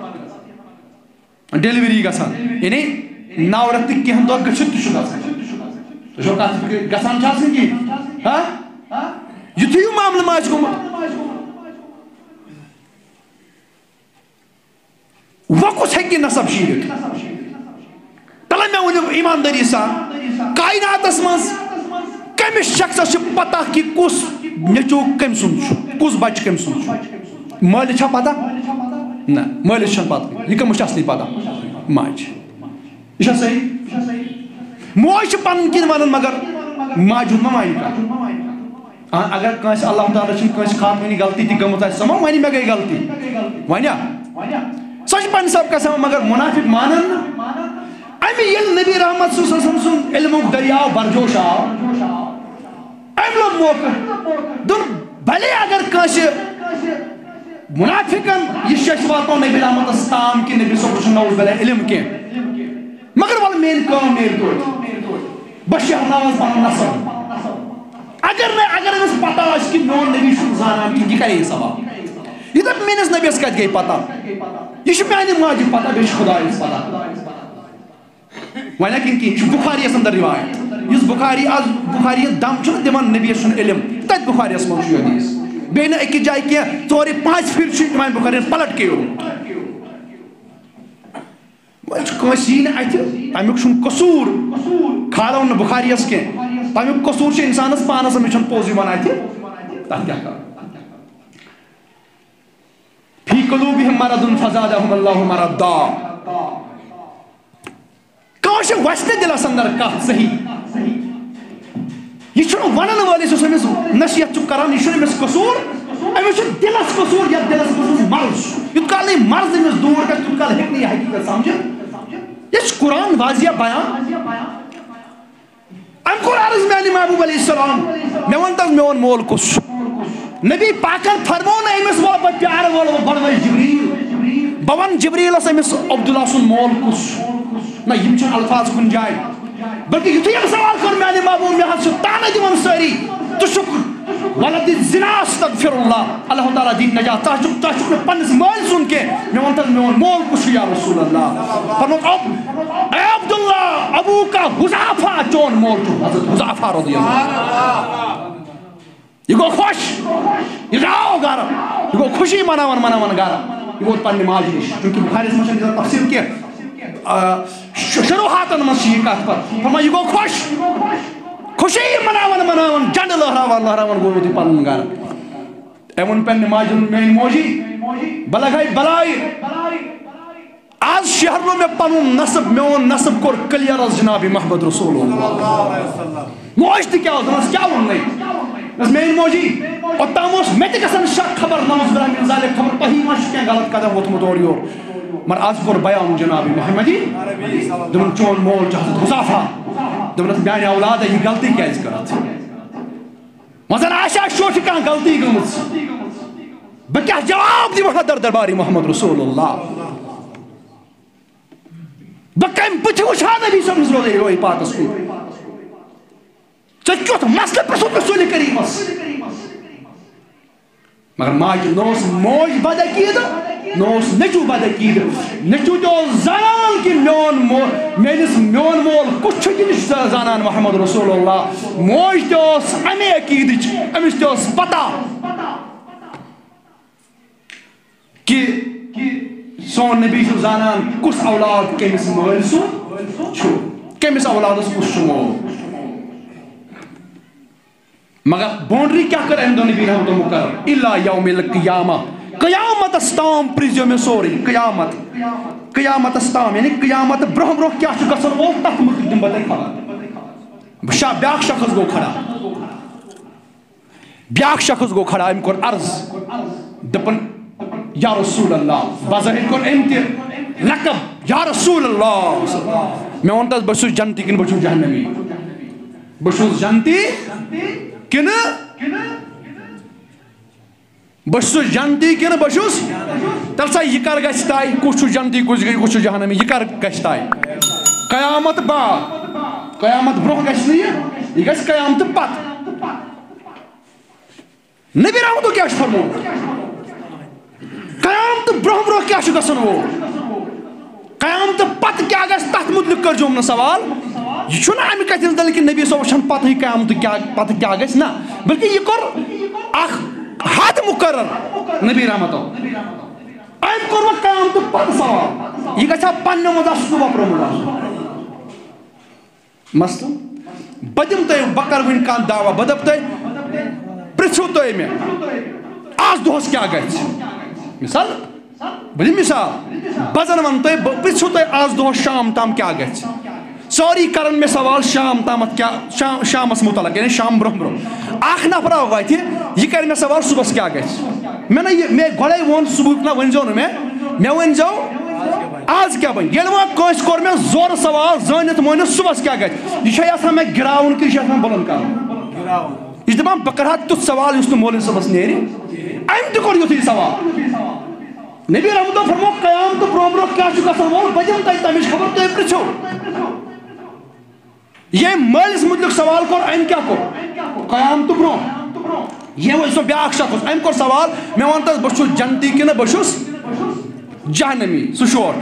ڈیلیوری گژھان، یعنی نو رٮ۪تھ تہٕ کینٛہہ دۄہ گٔژھِتھ تہِ چھُ گژھان۔ تُہۍ چھِو کتھ فِکرِ؟ گژھان چھا آسان کِہیٖنۍ؟ ہا؟ یُتھُے یہِ معاملہٕ ما آسہِ گوٚمُت، وۄنۍ کُس ہیٚکہِ یہِ نسب شیٖرِتھ؟ تَلہ مےٚ ؤنِو ایٖماندٲری سان، کائناتس منٛز کٔمِس شخصس چھِ پتہ کہِ کُس نیٚچوٗ کٔمۍ سُنٛد چھُ، کُس بچہٕ کٔمۍ سُنٛد چھُ؟ مٲلِس چھا پتہ؟ نہ، مٲلِس چھَنہٕ پتہ۔ یہِ کٔمِس چھِ اصلی پتہ؟ ماجہِ۔ یہِ چھا صحیح؟ موج چھِ پنٕنۍ کِنۍ ونان، مگر ماجہِ ہُنٛد ما مانہِ کانٛہہ؟ آ، اگر کٲنٛسہِ اللہ تعالیٰ چھُنہٕ کٲنٛسہِ خاتوٗنہِ غلطی تہِ گٔمٕژ آسہِ، سۄ ما وَنہِ مےٚ گٔے غلطی؟ وَنیا؟ سۄ چھِ پنٕنہِ حساب گژھان، مگر منافق مانان نہٕ۔ اَمہِ ییٚلہِ نبی رحمت صلی اللہ علیہ وسلم سُنٛد علمُک دٔریاو برجوش آو، أمۍ لوٚب موقعہٕ۔ دوٚپُن، بھلے اگر کٲنٛسہِ منافقن یہِ شیٚچھ واتنو نبی رحمتس تام کہِ نبی صٲبس چھُنہٕ نعوذ باللہ علم کینٛہہ، مگر وَلہٕ میٛٲنۍ کٲم نیرِ توتہِ۔ بہٕ شیرناوس پنُن نسب۔ اگر نہٕ، اگر أمِس پتہ آسہِ کہِ میون نبی چھُنہٕ زانان کینٛہہ، یہِ کرِ یہِ سوال۔ یہِ دپہِ، میٲنِس نبیَس کتہِ گٔے پتہ؟ یہِ چھُ میانہِ ماجہِ پتہ، بیٚیہِ چھُ خدایس پتہ۔ وۄنۍ ہا کِنہٕ کِہیٖنۍ، یہِ چھُ بُخاریَس اندر روایت۔ یُس بُخاری آز، بُخاری یَس دم چھُنہٕ دِوان نبیَس چھُنہٕ علم، تتہِ بُخاریَس منٛز چھُ یہِ حدیث۔ بیٚیہِ نہٕ أکِس جایہِ کینٛہہ، ژورِ پانٛژِ پھِرِ چھُ امام بُخاریَن پلٹ کے اوٚنمُت۔ وۄنۍ چھُ کٲنٛسہِ یی نہٕ اَتھِ، تَمیُک چھُنہٕ قصوٗر۔ کھالو نہٕ بُخاریَس کینٛہہ۔ تَمیُک قصوٗر چھُ اِنسانَس پانَس، أمِس چھُنہٕ پوٚز یِوان اَتھِ۔ تَتھ کیٛاہ کَرو؟ فی قلوبہم مرض فزادہم اللہ مرضا۔ کٲنٛسہِ وَسہِ نہٕ دِلَس اندر کَتھ صحیح۔ یہِ چھُنہٕ وَنَن وٲلِس، یُس أمِس نصیحت چھُ کَران، یہِ چھُنہٕ أمِس قصوٗر۔ أمِس چھُ دِلس قصوٗر، یتھ دِلس منٛز مرض چھُ۔ یوٗت کال نہٕ یہِ مرض أمِس دوٗر گژھِ، تیوٗت کال ہیٚکہِ نہٕ یہِ حقیٖقت سمجھِتھ۔ یہِ چھُ قرآن واضح بیان۔ أمۍ کوٚر عرض میانہِ محبوب علیہ السلام، مےٚ وَن تہٕ حظ، میون مول کُس چھُ؟ نبی پاکن فرموو نہٕ أمِس، وَلہٕ بہٕ پیارٕ وَلہٕ بہٕ بنوَے جبریٖل۔ بہٕ وَنہٕ جبریٖلس، أمِس عبداللہ سُنٛد مول کُس چھُ؟ نہ، یِم چھِنہٕ الفاظ کُنہِ جایہِ۔ بلکہ یُتھُے أمۍ سوال کوٚر، میانہِ محبوب، مےٚ حظ چھِ طعنہٕ دِوان سٲری، ژٕ چھُکھ ولد زنا، استغفر اللہ، اللہ تعالیٰ دِیہِ نجات، ژٕ چھُکھ، ژٕ چھُکھ نہٕ پننِس مٲلۍ سُنٛد کینٛہہ۔ مےٚ وَن تہٕ حظ، میون مول کُس چھُ یا رسول اللہ؟ فرمووُکھ، اب-، اے عبداللہ، ابوک حذافہ، چون مول چھُ حضرت حذافہ رضی اللہ عنہ۔ یہِ گوٚو خۄش، یہِ درٛاو گرٕ، یہِ گوٚو خوشی مناوان مناوان گرٕ، یہِ ووت پننہِ ماجہِ نِش۔ چوٗنٛکہِ بُخارِیَس منٛز چھَنہٕ ییٖژاہ تفصیٖل کینٛہہ، آ، شُ-، شُروٗحاتن منٛز چھِ یہِ کَتھ پَتہٕ۔ فرمان، یہِ گوٚو خۄش، خوشی مناوان مناوان، جنڈٕ لہراوان لہراوان گوٚو یہِ پنُن گرٕ۔ أمۍ ووٚن پننہِ ماجہِ، ووٚن، میٛانہِ موجی، بہٕ لگہٕ ہا بلایہِ۔ آز شیہرنو مےٚ پنُن نسب، میون نسب کوٚر clear از جناب محمد رسول اللہ۔ موج تہِ کیٛاہ اوس، دوٚپمَس، کیٛاہ ووٚننَے؟ دوٚپمَس، میٛٲنۍ موجی، اوٚتام اوس مےٚ تہِ گژھان شک، خبر نعوذ باللہ من ذالک، خبر تۄہی ما چھُ کینٛہہ غلط قدم ووٚتھمُت اورٕ یور۔ مگر آز کوٚر بیان جناب محمدی، دوٚپُن، چون مول چھُ حضرت حذافہ۔ دوٚپنَس، میٛانہِ اولادہ، یہِ غلطی کیٛازِ کٔرٕتھ؟ وۄنۍ زَن آسہِ ہا شوشہِ کانٛہہ غلطی گٔمٕژ، بہٕ کیٛاہ جواب دِمہٕ ہا در دربارِ محمد رسول اللہ؟ بہٕ کَمہِ بٕتھِ وٕچھِ ہا نبی صٲبنِس روزے روے پاکَس کُن؟ ژےٚ کیُتھ مسلہٕ پرٛژھُتھ رسول کریٖمَس؟ مگر ماجہِ نہ اوس موج بدعقیٖدٕ، نہ اوس نیٚچوٗ بدعقیٖدٕ۔ نیٚچوٗ تہِ اوس زانان کہِ میون مو-، میٲنِس، میون مول کُس چھُ، یہِ تہِ چھُ زانان محمد رسول اللہ۔ موج تہِ اوس اَمے عقیٖدٕچ، أمِس تہِ اوس پتہ کہِ سون نبی چھُ زانان کُس اولاد کٔمِس مٲلۍ سُنٛد چھُ، کٔمِس اولادَس کُس چھُ مول۔ مگر boundary کیٛاہ کٔر اَمہِ دۄہ نبی رحمتو مقرر؟ الا یوم القیامہ، قیامتس تام پرٛزیو مےٚ سورُے۔ قیامت، قیامتس تام، یعنی قیامت برونٛہہ برونٛہہ کیٛاہ چھُ گژھن وول، تَتھ مُتعلِق دِمہٕ بہٕ تۄہہِ خبر۔ شا-، بیٛاکھ شخص گوٚو کھڑا۔ بیٛاکھ شخص گوٚو کھڑا، أمۍ کوٚر عرض، دوٚپُن، یا رسول اللہ، بظٲہِر کوٚر أمۍ تہِ لقب، یا رسول اللہ۔ مےٚ ووٚن تَس، بہٕ چھُس جنتی کِنہٕ بہٕ چھُس جہنمی؟ بہٕ چھُس جنتی کِنہٕ بہٕ چھُس جنتی کِنہٕ بہٕ چھُس؟ تیٚلہِ سا یہِ کر گژھِ طے؟ کُس چھُ جنتی، کُس گٔے، کُس چھُ جہنمی؟ یہِ کر گژھِ طے؟ قیامت بعد، قیامت برونٛہہ گژھِ نہٕ یہِ، یہِ گژھِ قیامتہٕ پتہٕ۔ نبی رحمتو کیٛاہ چھُ فرمومُت؟ قیامتہٕ برونٛہہ برونٛہہ کیٛاہ چھُ گژھن وول؟ قیامتہٕ پتہٕ کیٛاہ گژھِ، تتھ مُتعلِق کٔرۍزیوم نہٕ سوال۔ یہِ چھُنہٕ امہِ کتھِ ہٕنٛز دٔلیٖل کہِ نبی صٲبس چھنہٕ پتہٕے قیامتہٕ کیٛاہ، پتہٕ کیٛاہ گژھِ، نہ، بلکہِ یہِ کوٚر اکھ حد مقرر نبی رحمتو۔ أمۍ کوٚر وۄنۍ قیامتہٕ پتہٕ سوال، یہِ گژھِ ہا پننہِ منٛز آسُن تہٕ وۄپرو منٛز آسُن۔ مثلاً، بہٕ دِمہٕ تۄہہِ، بہٕ کَرٕ وٕنہِ کانٛہہ دعویٰ، بہٕ دَپہٕ تۄہہِ، پرٛژھِو تُہۍ مےٚ، آز دۄہَس کیٛاہ گژھِ؟ مثال، بہٕ دِمہٕ مثال، بہٕ زَن وَنہٕ تۄہہِ، بہٕ پرٛژھِو تۄہہِ آز دۄہَس شام تام کیٛاہ گژھِ؟ سٲری کَرَن مےٚ سوال، شام تامَتھ کیٛاہ، شام، شامَس مُتعلق، یعنی شام برونٛہہ برونٛہہ۔ اَکھ نفرا وَتھِ، یہِ کَرِ مےٚ سوال، صُبحَس کیٛاہ گژھِ؟ مےٚ نہ یہِ، مےٚ گۄڈَے ووٚن صُبحُک نہ ؤنۍزیو نہٕ مےٚ، مےٚ ؤنۍزیو، آز کیٛاہ بَنہِ؟ ییٚلہِ وۄنۍ کٲنٛسہِ کوٚر مےٚ زورٕ سوال زٲنِتھ مٲنِتھ صُبحَس کیٛاہ گژھِ؟ یہِ چھا یہِ آسان مےٚ گِراوُن کِنہٕ یہِ چھُ آسان بُلنٛد کَرُن؟ یہِ چھُ دَپان بہٕ کَرٕ ہا تیُتھ سوال یُس نہٕ مولوی صٲبَس نیرِ۔ أمۍ تہِ کوٚر یُتھُے سوال۔ نبی رحمتو فرموو قیامتہٕ برونٛہہ برونٛہہ کیٛاہ چھُ گژھن وول، بہٕ دِمہٕ تۄہہِ تَمِچ خبر، تُہۍ پِرٛژھِو۔ ییٚمۍ مٲلِس مُتعلِق سوال کوٚر، أمۍ کیٛاہ کوٚر؟ قیامتہٕ برونٛہہ۔ ییٚمۍ سُہ بیٛاکھ شخص، أمۍ کوٚر سوال، مےٚ وَن تہٕ، بہٕ چھُس جنتی کِنہٕ بہٕ چھُس جہنمی؟ سُہ شوٹھ۔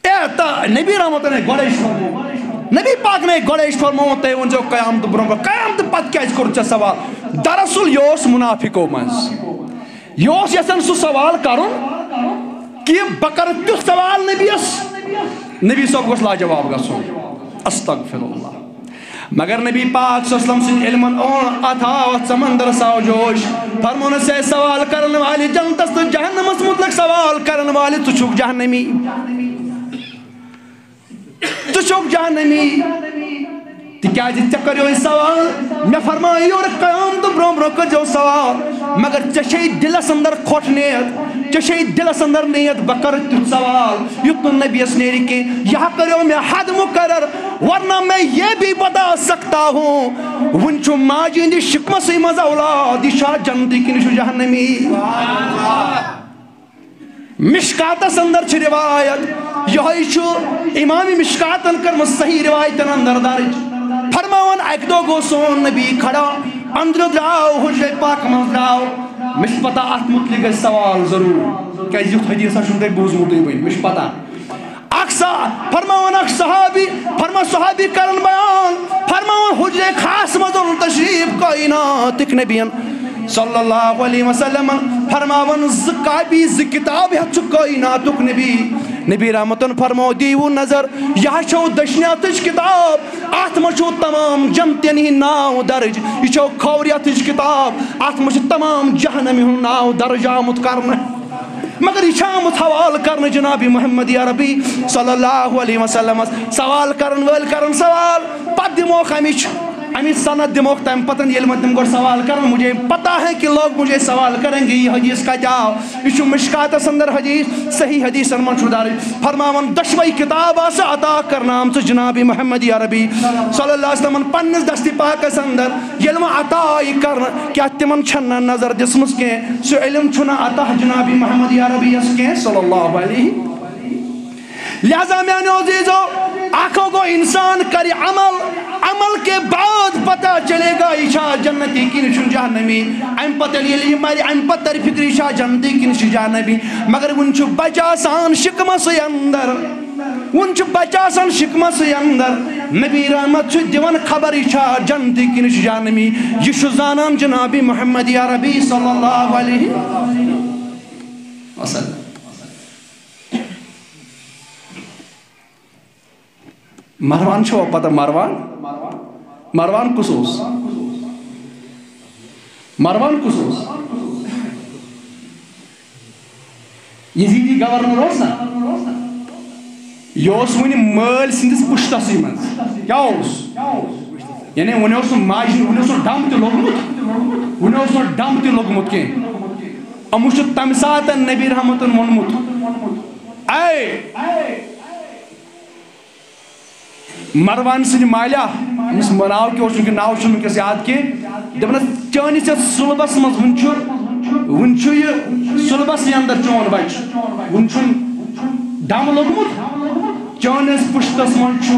اے، تہٕ نبی رحمتن ہے گۄڈَے چھُ فرمومُت۔ نبی پاکن ہے گۄڈَے چھُ فرمومُت، تُہۍ ؤنۍزیو قیامتہٕ برونٛہہ برونٛہہ۔ قیامتہٕ پتہٕ کیٛازِ کوٚر ژےٚ سوال؟ دراصل یہِ اوس مُنافِقو منٛز۔ یہِ اوس یژھان سُہ سوال کرُن کہِ بہٕ کرٕ تیُتھ سوال نبیَس، نبی صٲب گوٚژھ لاجواب گژھُن۔ استغفر اللہ۔ مگر نبی پاک صلی اللہ علیہ وسلم سٕنٛدِ علمن اوٚن، اتھ آو اتھ سمندرس آو جوش۔ فرمونس، اے سوال کرن والہِ، جنتس تہٕ جہنمس متعلق سوال کرن والہِ، ژٕ چھُکھ جہنمی۔ ژٕ چھُکھ جہنمی۔ تِکیٛازِ ژےٚ کریو یہِ سوال، مےٚ فرمایہِ یورٕ قیامتہٕ برونٛہہ برونٛہہ کٔرۍزیو سوال، مگر ژےٚ چھے دِلس اندر کھۄٹھ نیت، ژےٚ چھے دِلس اندر نیت بہٕ کرٕ تیُتھ سوال یُتھ نہٕ نبیَس نیرِ کینٛہہ۔ یہِ ہا کریو مےٚ حد مقرر، ورنہ میں یہ بھی بتا سکتا ہوں، وُنہِ چھُ ماجہِ ہٕنٛدِ شکمسٕے منٛز اولاد، یہِ چھا جنتی کِنہٕ یہِ چھُ جہنمی؟ مشکاتس اندر چھِ روایت، یہوے چھُ امام مشکاتن کٔرمٕژ صحیح روایتن اندر درج۔ فرماوان، اکہِ دۄہ گوٚو سون نبی کھڑا، اندرٕ درٛاو، حجرے پاک منٛز درٛاو۔ مےٚ چھِ پتہ اتھ متعلق گژھِ سوال ضروٗر، کیازِ یُتھ حدیثہ چھُنہٕ تۄہہِ بوٗزمُتٕے وۄنۍ، مےٚ چھِ پتہ۔ اکھ صا-، فرماوان اکھ صحابی، فرما صحابی کرن بیان، فرماوان حجرے خاص منٛز اوٚن تشریف کائناتٕکۍ نبین صلی اللہ علیہ وسلم، فرماوان زٕ کاپی، زٕ کتاب ہیتھ چھُ کائناتُک نبی۔ نبی رحمتن فرمو، دیٖوٕ نظر، یہِ ہا چھو دٔچھنہِ اتھٕچ کتاب، اتھ منٛز چھُ تمام جنتین ہٕنٛدۍ ناو درج، یہِ چھو کھوورِ اتھٕچ کتاب، اتھ منٛز چھُ تمام جہنمی ہُنٛد ناو درج آمُت کرنہٕ۔ مگر یہِ چھا آمُت حوالہٕ کرنہٕ جناب محمد عربی صلی اللہ علیہ وسلمس؟ سوال کرن وٲلۍ کرن سوال، پتہٕ دِموکھ امِچ، امِچ سند دِموکھ تمہِ پتن، ییٚلہِ وۄنۍ تِم گۄڈٕ سوال کرن، مجھے پتہ ہے کہ لوگ مجھے سوال کریں گے، یہِ حدیث کتہِ آو؟ یہِ چھُ مشکاتس اندر حدیث، صحیح حدیثن منٛز چھُ درج۔ فرماوان دۄشوے کتاب آسہٕ عطا کرنہٕ آمژٕ جناب محمد عربی صلی اللہ علیہ وسلمن پننِس دستِ پاکس اندر۔ ییٚلہِ وۄنۍ عطا آیہِ کرنہٕ، کیٛاہ تِمن چھَنہٕ نہ نظر دِژمٕژ کینٛہہ؟ سُہ علم چھُنہ عطا جناب محمد عربیَس کینٛہہ صلی اللہ علیہ۔ لہذا میانیو عزیزو، اکھ گوٚو انسان کرِ عمل، عمل کے بعد پتہ چلے گا یہِ چھا جنتی کِنہٕ چھُنہٕ جہنمی۔ امہِ پتہٕ ییٚلہِ یہِ مرِ، امہِ پتہٕ ترِ فکر یہِ چھا جنتی کِنہٕ چھُ جہنمی۔ مگر وُنہِ چھُ بچہٕ آسان شکمسٕے اندر۔ وُنہِ چھُ بچہٕ آسان شِکمَسٕے اندر۔ نبی رحمت چھُ دِوان خبر، یہِ چھا جنتی کِنہٕ چھُ جہنمی۔ یہِ چھُ زانان جناب محمد عربی صلی اللہ علیہ وسلم۔ مروان چھو پتہ، مروان، مروان کُس اوس؟ مروان کُس اوس؟ یزیدی گورنر اوس نا؟ یہِ اوس وُنہِ مٲلۍ سٕنٛدِس پُشتَسٕے منٛز۔ کیٛاہ اوس؟ یعنی وُنہِ اوس نہٕ ماجہِ، وُنہِ اوس نہٕ ڈَم تہِ لوٚگمُت، وُنہِ اوس نہٕ ڈَم تہِ لوٚگمُت کینٛہہ۔ أمِس چھُ تَمہِ ساتہٕ نبی رحمتن ووٚنمُت، اے، مروان سٕنٛدِ مالیا، أمِس ناو کیٛاہ اوس وٕنکیٚس، ناو چھُنہٕ وٕنکیٚس یاد کینٛہہ، دَپان ٲس، "چٲنِس یَتھ صُلبَس منٛز وُنہِ چھُ، وُنہِ چھُ یہِ صُلبَسٕے اندر چون بَچہٕ، وُنہِ چھُنہٕ دَم لوٚگمُت، چٲنِس پُشتَس منٛز چھُ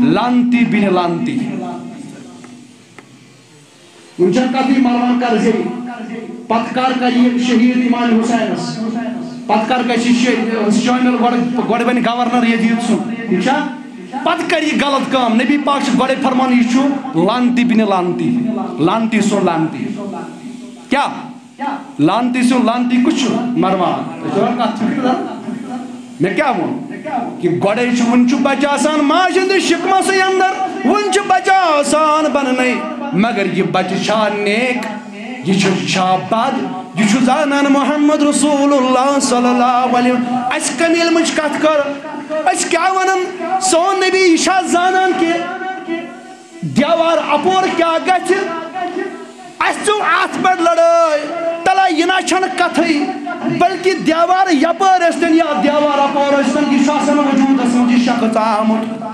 لعنتی بِنِ لعنتی۔" وُنہِ چھَنہٕ کَتھٕے مروان کَر زیٚوِ۔ پَتہٕ کَر کَرِ یہِ شہیٖد اِمام حُسینَس؟ پَتہٕ کَر گژھِ یہِ شہیٖد شٲمِل؟ گۄڈٕ، گۄڈٕ بَنہِ گورنر یزیٖد سُنٛد، ٹھیٖک چھا؟ پَتہٕ کَرِ یہِ غلط کٲم۔ نبی پاک چھُ گۄڈَے فرمان، یہِ چھُ لعنتی بِنِ لعنتی، لعنتی سُنٛد لعنتی۔ کیٛاہ؟ لعنتی سُنٛد لعنتی کُس چھُ؟ مروان۔ تُہۍ چھِوا کَتھ فِکرِ تَران؟ مےٚ کیٛاہ ووٚن؟ کہِ گۄڈَے چھُ، وُنہِ چھُ بَچہٕ آسان ماجہِ ہٕنٛدِس شِکمَسٕے اندر، وُنہِ چھُ بَچہٕ آسان بَننَے، مگر یہِ بَچہٕ چھا نیک؟ یہِ چھُ، چھا بَد؟ یہِ چھُ زانان محمد رسول اللہ صلی اللہ علیہ وسلم۔ اَسہِ کَمہِ علمٕچ کَتھ کَرو؟ أسۍ کیٛاہ وَنان؟ سون نبی یہِ چھا زانان کہِ دیوار اپور کیٛاہ گژھِ؟ اَسہِ ژھٕن اَتھ پٮ۪ٹھ لڑٲے، تَلہ یہِ نہ چھَنہٕ کَتھٕے، بلکہِ دیوار یَپٲرۍ ٲسۍتَن یا دیوار اَپور ٲسۍتَن، یہِ چھُ آسان وجوٗدَس منٛز یہِ شخص آمُت۔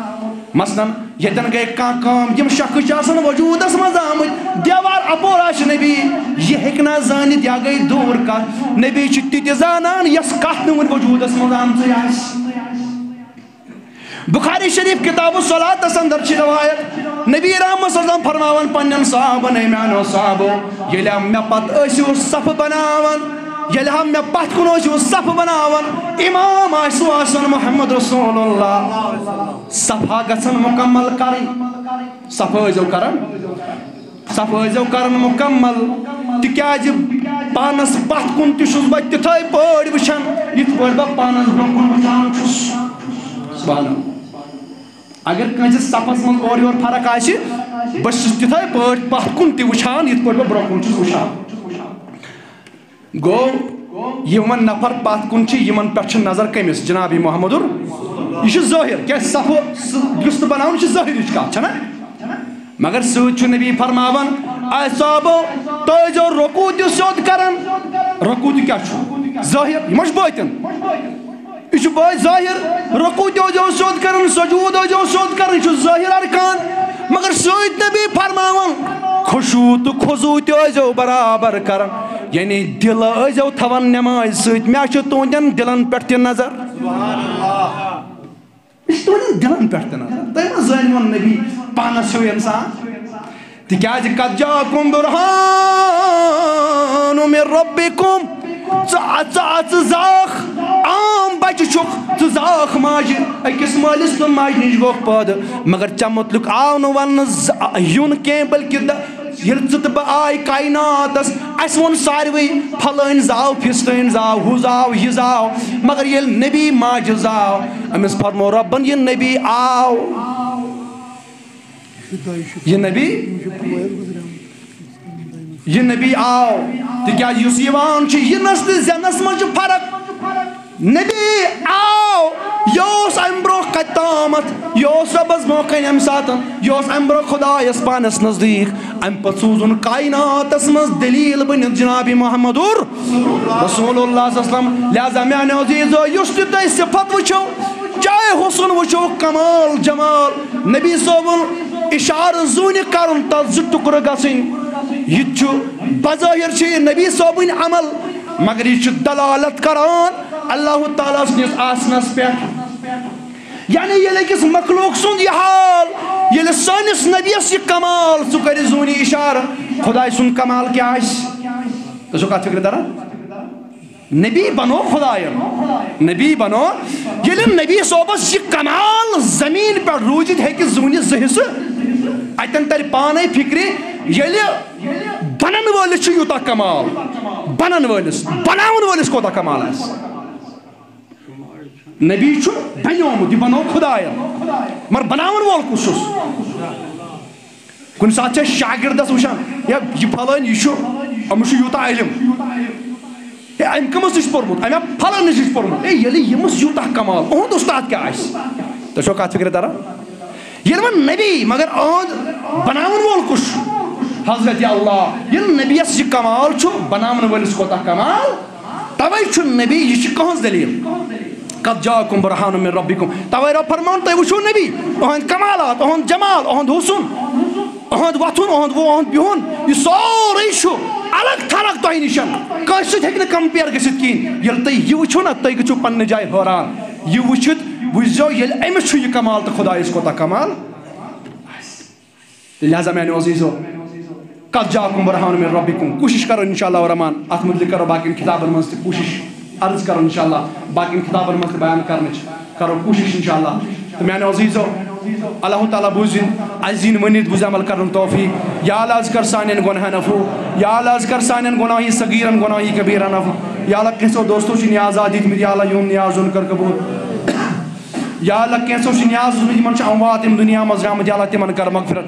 مثلاً، ییٚتٮ۪ن گٔے کانٛہہ کٲم، یِم شخص چھِ آسان وجوٗدَس منٛز آمٕتۍ، دیوار اَپور آسہِ نبی، یہِ ہیٚکہِ نہ زٲنِتھ، یا گٔے دوٗر کَتھ۔ نبی چھُ تہِ تہِ زانان، یۄس کَتھ نہٕ وُنہِ وجوٗدَس منٛز آمژٕے آسہِ۔ بخاری شریف کتاب الصلاۃ اندر چھ روایت، نبی رحمت صلی اللہ علیہ وسلم فرماوان پنن صحابن، اے میانو صحابو، ییٚلہِ مےٚ پتہٕ ٲسِو صف بناوان، ییٚلہِ ہم مےٚ پتھ کُن ٲسِو صف بناوان، امام آسِو آسان محمد رسول اللہ، صفا گژھن مکمل کرٕنۍ۔ صف ٲسۍزیو کران۔ صف ٲسۍزیو کران مکمل، تِکیازِ پانس پتھ کُن تہِ چھُس بہٕ تِتھے پٲٹھۍ وٕچھان، یِتھ پٲٹھۍ بہٕ پانس برونٛہہ کُن وٕچھان چھُس۔ سبحان اللہ۔ اگر کٲنٛسہِ صفس منٛز اورٕ یورٕ فرق آسہِ، بہٕ چھُس تِتھے پٲٹھۍ پتھ کُن تہِ وٕچھان، یِتھ پٲٹھۍ بہٕ برونٛہہ کُن چھُس وٕچھان۔ گوٚو، یِمن نفر پتھ کُن چھِ، یِمن پٮ۪ٹھ چھِ نظر کٔمِس؟ جناب محمد ال-، یہِ چھُ ظٲہِر۔ کیٛازِ؟ صفہٕ سُہ یُس تہٕ بناوُن چھُ ظٲہِرٕچ کتھ، چھَنا؟ مگر سۭتۍ چھُ نبی فرماوان، اے صحابو، تُہۍ ٲسۍزیو رکوع تہِ سیوٚد کران۔ رکوع تہِ کیٛاہ چھُ؟ ظٲہِر، یہِ ما چھُ باطن؟ یہِ چھُ بٲے ظٲہِر۔ رکوع تہِ ٲسۍزیو سیوٚد کران، سجوٗد ٲسۍزیو سیوٚد کران، یہِ چھُ ظٲہِر ارکان۔ مگر سۭتۍ نبی فرماوان، خشوع تہٕ خضوع تہِ ٲسۍزیو برابر کران۔ یعنی دِل ٲسۍزیو تھاوان نٮ۪مازِ سۭتۍ۔ مےٚ چھُ تُہنٛدٮ۪ن دِلن پٮ۪ٹھ تہِ نظر۔ یہِ چھُ تُہنٛدٮ۪ن دِلن پٮ۪ٹھ تہِ نظر۔ تُہۍ ما زٲنِوُن نبی پانس ہیوٗ انسان؟ تِکیٛازِ قد جاءکم برہان من ربکم۔ ژٕ، ژٕ، ژٕ زاکھ عام بچہٕ چھُکھ، ژٕ زاکھ ماجہِ، أکِس مٲلِس تہٕ ماجہِ نِش گوٚکھ پٲدٕ، مگر ژےٚ مُتعلِق آو نہٕ وننہٕ ز-، یُن کینٛہہ، بلکہِ د-، ییٚلہِ ژٕ تہٕ بہٕ آے کایناتس، اَسہِ ووٚن ساروٕے، فلٲنۍ زاو، فستٲنۍ زاو، ہُہ زاو، یہِ زاو، مگر ییٚلہِ نبی ماجہِ زاو، أمِس فرموو رۄبن، یہِ نبی آو۔ یہِ نبی، یہِ نبی آو، تِکیٛازِ یُس یِوان چھُ یِنس تہٕ زینس منٛز چھِ فرق۔ نبی آو، یہِ اوس امہِ برونٛہہ کتہِ تامتھ، یہِ اوس رۄبس برونٛہہ کنہِ امہِ ساتن، یہِ اوس امہِ برونٛہہ خدایس پانس نزدیٖک۔ امہِ پتہٕ سوٗزُن کایناتس منٛز دلیٖل بٔنِتھ جناب محمد رسول اللہ صلی اللہ علیہ وسلم۔ لہذا میانیو عزیزو، یُس تہِ تۄہہِ صفت وٕچھو، چاہے حسن وٕچھو، کمال جمال، نبی صٲبُن اشارٕ زوٗنہِ کرُن، تتھ زٕ ٹُکرٕ گژھٕنۍ، یہِ تہِ چھُ بظٲہر چھُ یہِ نبی صٲبٕنۍ عمل، مگر یہِ چھُ دلالت کران اللہ تعالیٰ سٕنٛدِس آسنس پٮ۪ٹھ۔ یعنی ییٚلہِ أکِس مخلوق سُنٛد یہِ حال، ییٚلہِ سٲنِس نبیَس یہِ کمال، سُہ کرِ زوٗنہِ اشارٕ، خداے سُنٛد کمال کیٛاہ آسہِ؟ تُہۍ چھِو کتھ فکرِ تران؟ نبی بنو خداین۔ نبی بنو۔ ییٚلہِ نبی صٲبس یہِ کمال زمین پٮ۪ٹھ روٗزِتھ ہیٚکہِ زوٗنہِ زٕ حصہٕ، اتٮ۪ن ترِ پانے فکرِ، ییٚلہِ بنن وٲلِس چھُ یوٗتاہ کمال، بنن وٲلِس، بناون وٲلِس کوٗتاہ کمال آسہِ۔ نبی چھُ بنیومُت، یہِ بنوو خداین، مگر بناون وول کُس چھُس؟ کُنہِ ساتہٕ چھِ أسۍ شاگردس وٕچھان، یا یہِ پھلٲنۍ، یہِ چھُ، أمِس چھُ یوٗتاہ علم، ہے، أمۍ کٔمِس نِش پوٚرمُت؟ أمۍ ہا پھلٲنۍ نِش پوٚرمُت۔ ہے، ییٚلہِ ییٚمِس یوٗتاہ کمال، اُہُنٛد اُستاد کیٛاہ آسہِ؟ تُہۍ چھِو کَتھ فِکرِ تَران؟ ییٚلہِ وۄنۍ نبی، مگر أہُنٛد بناوَن وول کُس چھُ؟ حضرت اللہ۔ ییٚلہِ نبیَس یہِ کمال چھُ، بناوَن وٲلِس کوٗتاہ کمال؟ توے چھُ نبی، یہِ چھِ کٕہٕنٛز دٔلیٖل؟ قد جاءکم برہان من ربکم۔ توے رب فرمان، تُہۍ وٕچھِو نبی، اُہُنٛد کمالات، اُہُنٛد جمال، اُہُنٛد حسن، اُہُنٛد وۄتھُن، اُہُنٛد وۄ-، اُہُنٛد بِہُن، یہِ سورُے چھُ الگ تھلگ تۄہہِ نِش۔ کٲنٛسہِ سۭتۍ ہیٚکہِ نہٕ compare گٔژھِتھ کِہیٖنۍ۔ ییٚلہِ تُہۍ یہِ وٕچھِو نا، تُہۍ گٔژھِو پننہِ جایہِ حٲران۔ یہِ وٕچھِتھ وٕچھزیو، ییٚلہِ أمِس چھُ یہِ کمال تہٕ خۄدایَس کوٗتاہ کمال۔ تہٕ لہذا میانیو عزیزو، قد جاءکم برہان من ربکم، کوٗشِش کرو انشاءاللہ الرحمن، اتھ متعلق کرو باقین کتابن منٛز تہِ کوٗشِش، عرض کرو انشاءاللہ باقین کتابن منٛز تہِ بیان کرنٕچ، کرو کوٗشِش انشاءاللہ۔ تہٕ میانیو عزیزو، اللہ تعالیٰ بوٗزِن، اسہِ دِن ؤنِتھ بوٗزِتھ عمل کرنُک توفیق۔ یا اللہ، از کر سانٮ۪ن گۄناہن عفو۔ یا اللہ، از کر سانٮ۪ن گۄناہی صغیرن، گۄناہی کبیرن عفو۔ یا اللہ، کینٛژھو دوستو چھِ نیازات دِتمٕتۍ، یا اللہ، یِہُنٛد نیاز زون کر قبول۔ یا اللہ، کینٛژھو چھِ نیاز روٗزمٕتۍ، یِمن چھِ اموات یِم دُنیا منٛز درٛامٕتۍ، یا اللہ، تِمن کر مغفرت۔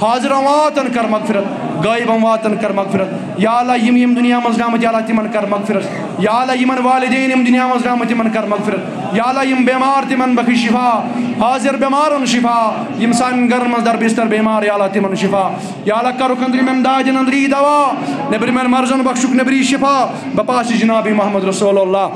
حاضر امواتن کر مغفرت، غٲیب امواتن کر مغفرت۔ یا اللہ، یِم یِم دُنیا منٛز درٛامٕتۍ، یا اللہ، تِمن کر مغفرت۔ یا اللہ، یِمن والدین یِم دُنیا منٛز درٛامٕتۍ، تِمن کر مغفرت۔ یا اللہ، یِم بیمار، تِمن بخش شفا۔ حاضر بیمارن شفا، یِم سانٮ۪ن گرن منٛز در بستر بیمار، یا اللہ، تِمن شفا۔ یا اللہ، کرُکھ أنٛدرِمٮ۪ن دادٮ۪ن أنٛدری دوا، نیٚبرِمٮ۪ن مرضن بخشُکھ نیٚبری شفا۔ بپاس جناب محمد رسول اللہ۔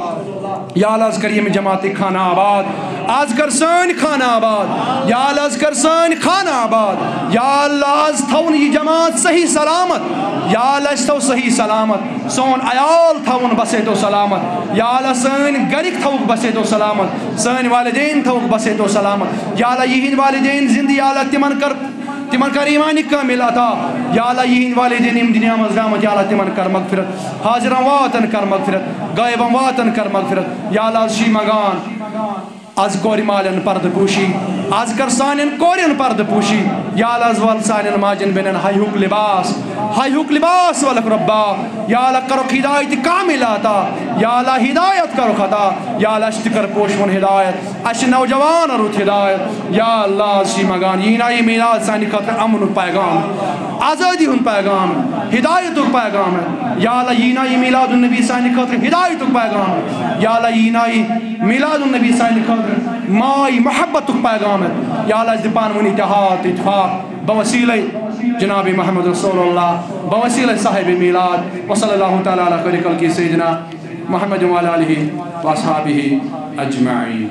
یا اللہ، از کر ییٚمہِ جماعتٕکۍ خانہ آباد، از کر سٲنۍ خانہ آباد۔ یا اللہ، از کر سٲنۍ خانہ آباد۔ یا اللہ، از تھاوُن یہِ جماعت صحیح سلامت۔ یا اللہ، أسۍ تھاو صحیح سلامت۔ سون عیال تھاوُن بسیتو سلامت۔ یا اللہ، سٲنۍ گرِکۍ تھاوُکھ بسیتو سلامت۔ سٲنۍ والدین تھاوُکھ بسیتو سلامت۔ یا اللہ، یِہِنٛدۍ والدین زِندٕ، یا اللہ، تِمن کر تِمن کر ایمان کامل عطا۔ یا اللہ، یِہِنٛدۍ والدین یِم دُنیا منٛز درٛامٕتۍ، یا اللہ، تِمن کر مغفرت۔ حاضر امواتن کر مغفرت، غٲیب امواتن کر مغفرت۔ یا اللہ، از چھِ منٛگان، از کورِ مالٮ۪ن پردٕ پوشی، از کر سانٮ۪ن کورٮ۪ن پردٕ پوشی۔ یا اللہ، از ول سانٮ۪ن ماجٮ۪ن بیٚنٮ۪ن حیہُک لباس، حیہُک لباس ولکھ رۄبا۔ یا اللہ، کرُکھ ہدایت کامل عطا۔ یا اللہ، ہدایت کرُکھ عطا۔ یا اللہ، اَسہِ تہِ کر پوشوُن ہدایت۔ اَسہِ چھِ نوجوانَن رُت ہدایت۔ یا اللہ، از چھِ منٛگان، یی نا یہِ میلاد سانہِ خٲطرٕ امنُک پیغام، آزٲدی ہُنٛد پیغام، ہدایتُک پیغام۔ یا اللہ، یی نا یہِ میلاد النبی سانہِ خٲطرٕ ہدایتُک پیغام۔ یا اللہ، یی نا یہِ میلاد النبی سانہِ خٲطرٕ ماے محبتُک پیغام۔ یا اللہ، اَسہِ دِ پانہٕ ؤنۍ اتحاد تہٕ اتفاق بوسیلے جناب محمد رسول اللہ بوسیلہ صاحب میلاد۔ وصلی اللہ تعالی علی خیر خلقہ سیدنا محمد وعلی آلہ واصحابہ اجمعین۔